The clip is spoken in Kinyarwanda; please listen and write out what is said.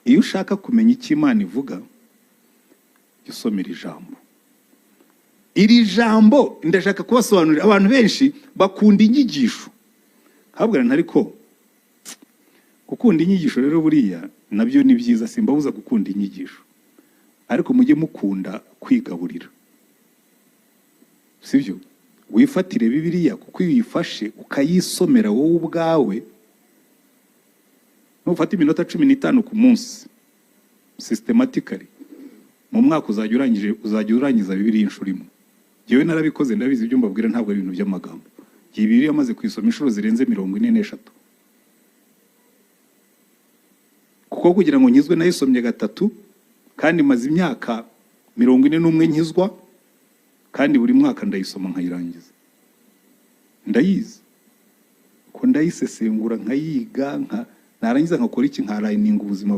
Iyo ushaka kumenya icyo Imana ivuga, jya usomera ijambo. Iri jambo ndashaka kubasobanurira. Abantu benshi bakunda inyigisho, habwira ariko gukunda inyigisho rero buriya nabyo ni byiza, simbabuza gukunda inyigisho, ariko mujye mukunda kwigaburira, sibyo? Wifatire Bibiliya, kuko iyo uyifashe ukayisomera wowe ubwawe, nufata iminota 15 ku munsi systematically, mu mwaka uzajya urangije, uzajya urangiza Bibiliya inshuro imwe. Njyewe narabikoze, ndabizi. Ibyo mbabwira ntabwo ari ibintu by'amagambo. Iyi Bibiliya amaze kuyisoma inshuro zirenze 43, kuko kugira ngo nkizwe nayisomye gatatu, kandi maze imyaka 41 nkizwa, kandi buri mwaka ndayisoma nkayirangiza. Ndayizi ko ndayisesengura, nkayiga, narangiza nkakora iki? Nkarayininga ubuzima.